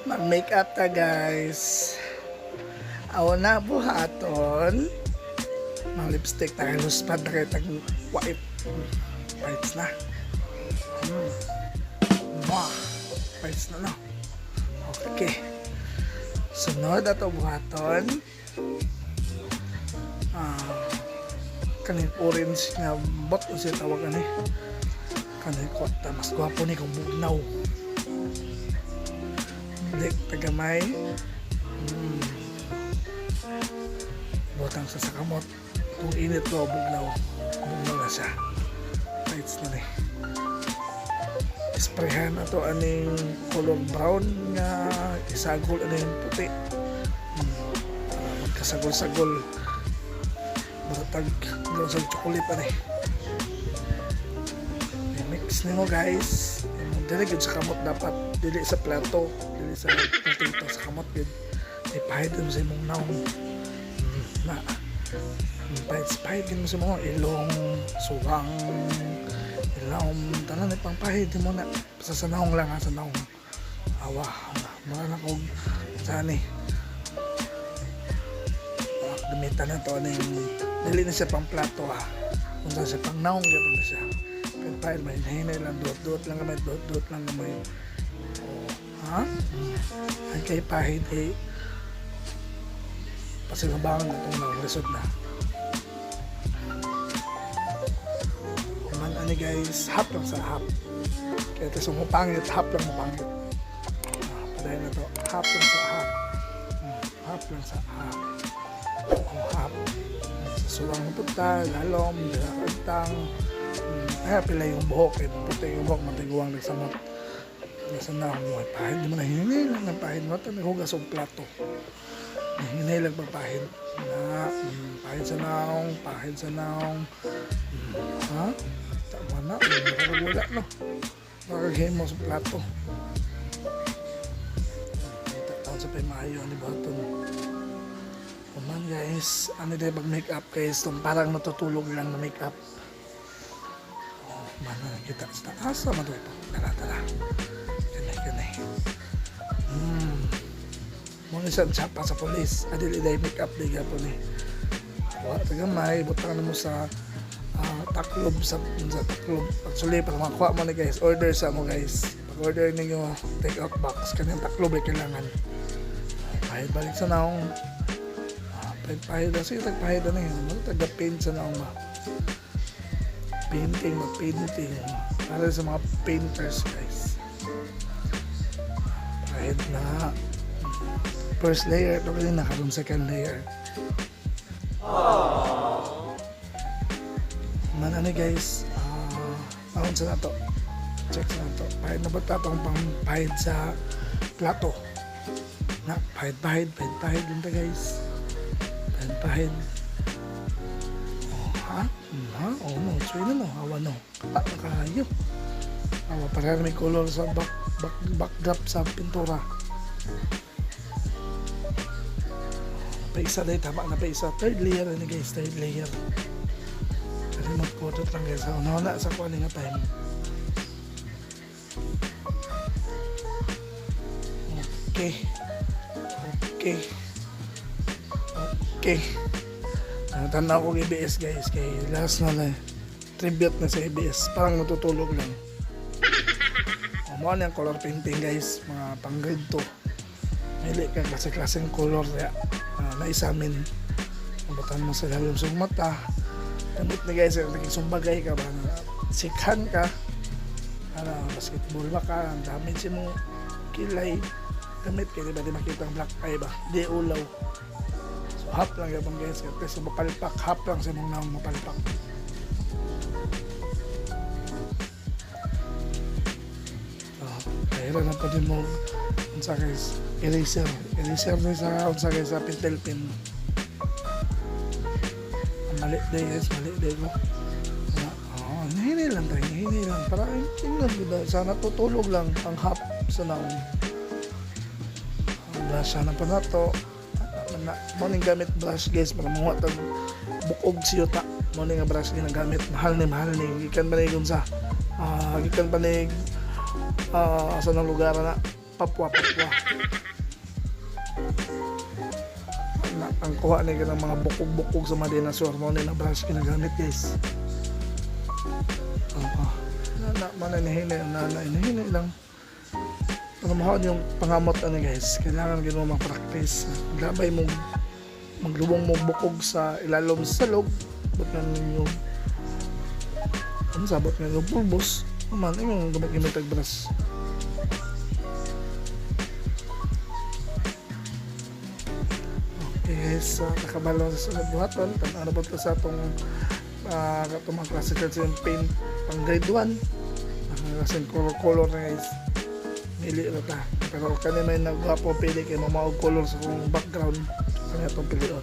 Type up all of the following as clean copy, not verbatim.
Mag-make up ta, guys. Aw na buhaton. Mga lipstick na luspad na kayo tag white. Whites na. Mwah! Whites na, no? Okay. Sunod ato buhaton. Ah, kaning orange nga bot siya tawag ani. Kaning kwarta mas gwapo ni kung bugnaw. Dik tagamay. Butang sa kamot. Kung init ko, bugnaw. Bugnaw na siya. Lights na ni. Sprayhan na to aning color brown nga isagol aning puti. Para magkasagol-sagol. Maratag sa chocolate ani. I-mix nimo, guys. Imong dili gyud sa kamot dapat, dili sa plato, dili sa platito, sa kamot gyud. Ipahid mo sa imong naong. Na. Pahid pahid mo sa imong ilong, suwang, ilong, tanan ipang pahid mo na. Basta sa naong lang ha, sa naong. Awa, mura na kog sani. Ah, gamitan na to aning dili na siya pang plato ha. Kung saan siya pang naong gyapon na siya. Pero pahid may hinay lang, duot-duot lang gamay, duot-duot lang gamay. Oh, ha? Ay kay pahid eh. Pasinabangan na itong naong lisod na. Man ani guys, hap lang sa hap. Kaya ito sumupangit, hap lang mapangit. Ah, padayon na to, hap lang sa hap. Hap lang sa hap. Oh, hap. Sa suwang na punta, lalom, dala. Ay, pila yung buhok. Eh, puti yung buhok, matiguang nagsamot. Nasa na ako, ay, pahid mo na, hinay lang ng pahid mo. Ito, naghugas og plato. Hinay lang pagpahid. Na, pahid sa naong, pahid sa naong. Ha? Tama na, wala no. Nakagay mo sa plato. Taon sa pay maayo ni Baton. Kuman guys, ano dahil pag make up guys, itong parang natutulog lang na make up. Oh, mana kita sa taas sama to ito. Tara, tara. Kanay, kanay. Mga isang tsapa sa polis. Adili dahil make up di gapon eh. Wa tagamay, butang na mo sa taklob sa taklob. Actually, para makuha mo ni guys, order sa mo guys. Pag order ninyo take out box, kanyang taklob ay kailangan. Pahid balik sa naong. Ah, pahid pahid na sige, tagpahid na yun. Ano taga paint sa naong ba? Painting, mag-painting. Para sa mga painters guys. Pahid na. First layer, ito kasi nakaroon second layer. Man ano guys, ah, uh, sa nato. Check sa nato. Pahid na ba ito pang pahid sa plato? Na, pahid, pahid, pahid, pahid yun ta guys. Pahid, pahid. Oh, ha? Ha? Oh, no. So, yun no. Awa no. Ah, nakahayo. Awa, para may color sa backdrop sa pintura. Paisa dahil, tama na paisa. Third layer na guys, third layer. Kasi magphoto lang guys. Una na sa kuha nga time. Okay. Okay. Okay. Tanaw ko ABS guys. Kay last na na tribute na sa ABS. Parang natutulog lang. O, mo na yung color painting guys. Mga pang grade 2. Mili ka klase-klaseng color ya. Naisamin. Butan mo sa lalim sa mata. Gamit na guys, naging sumbagay ka ba? Sikhan ka. Para basketball ba ka? Ang dami si mo kilay. Gamit kay di ba di makita ang black eye ba? Di ulaw. So half lang yapon guys. Kasi sa mapalpak, half lang sa mong naong mapalpak. Oh, kaya na pa din mo unsa guys, eraser. Eraser na sa unsa guys sa pentel pen. Mali day guys, mali day ko. Oh, hinihinay lang tayo, hinihinay lang. Para tingnan diba, sana tutulog lang ang half sa naong. Ang brush sana pa na to. Na, mo ning gamit brush guys para manguha tag bukog siyuta. Mo ni nga brush ginagamit. Mahal ni, mahal ni. Gikan pa ni sa gikan pa ni sa nang lugar na Papua, Papua. Na, ang kuha ni kanang mga bukog-bukog sa mga dinosaur, mo ni na brush ginagamit, guys. Oo. Na na man na hinay na na hinay lang. Para mahaon yung pangamot ani, guys, kailangan gid mo mag-practice. Labay mo maglubong mo bukog sa ilalom sa salog, but nga ninyo ano sabot nga yung pulbos man imong gamit-gamit og brush. Okay guys, nakabalo sa sunod buhaton. Tan-aw na ba ito sa atong katong mga classical sa yung paint pang grade 1. Ang kasing color color na, guys. Mili ra ta. Pero kani may nagwapo pili kay mamaog color sa kong background. Kani atong pilion.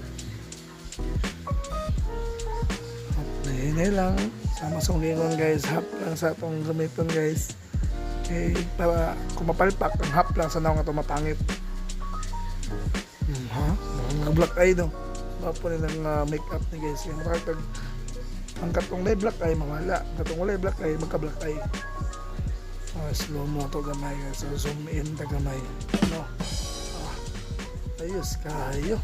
Hinay lang. Sama sa kong guys, half lang sa atong gamiton, guys. Okay, para kung mapalpak, ang half lang sa naong ato mapangit. Ha? Mga black eye no. Gwapo nilang make-up ni, guys. Kaya marakag ang katong may black eye mawala. Ang katong walay black eye magka black eye. Slow mo to gamay, guys. So, zoom in ta gamay. No. Ayos kayo.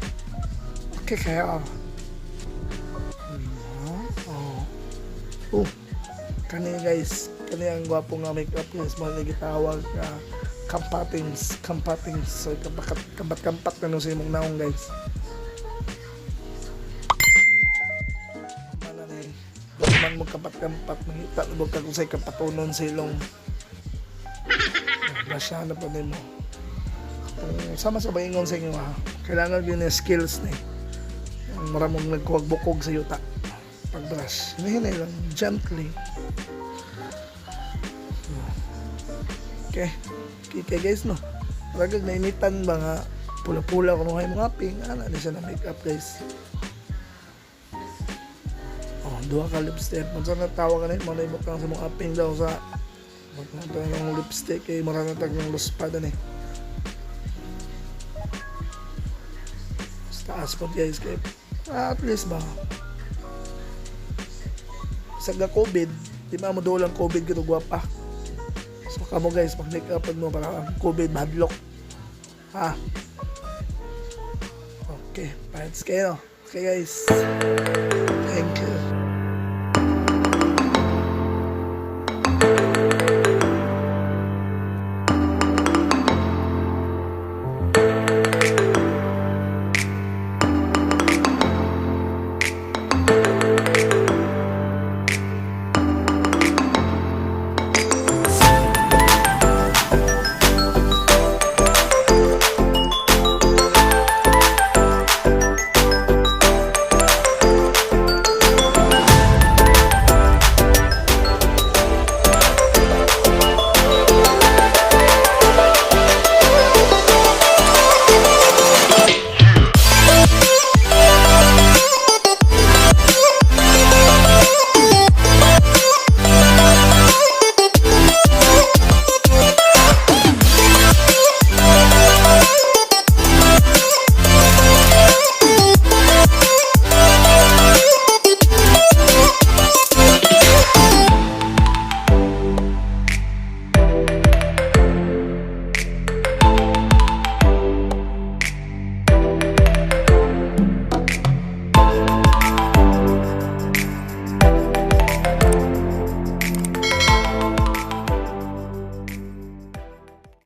Okay kaya. Ha? Oh. Oh. Kani, guys, kani ang gwapo nga makeup, guys, mo ni gitawag kampatings, kampatings. So kampat kampat kampat na no sa imong naong, guys. Mana ni man mo kampat kampat, mangita na ka kung say kampatunon sa ilong. Basya na pa nimo. Kung sama sa baingon sa inyo ha, kailangan yun yung skills ni. Ang maramong nagkuwag bukog sa yuta. Pag brush, hinay lang, gently. Okay. Okay guys, no. Parang nainitan ba nga pula-pula kuno hay mga ping ana ni siya na makeup, guys. Oh, duha ka lipstick. Unsa na tawag ani mo na ibutang sa mga aping daw sa magpunta ng lipstick kay mura na tag ng luspad ani. Sa taas po, guys, kay at least ba sa ga COVID, di ba mo dool ang COVID kito gwapa. So kamo, guys, mag make up mo para ang COVID mahadlok. Ha? Okay, pads kayo. Okay guys. Thank you.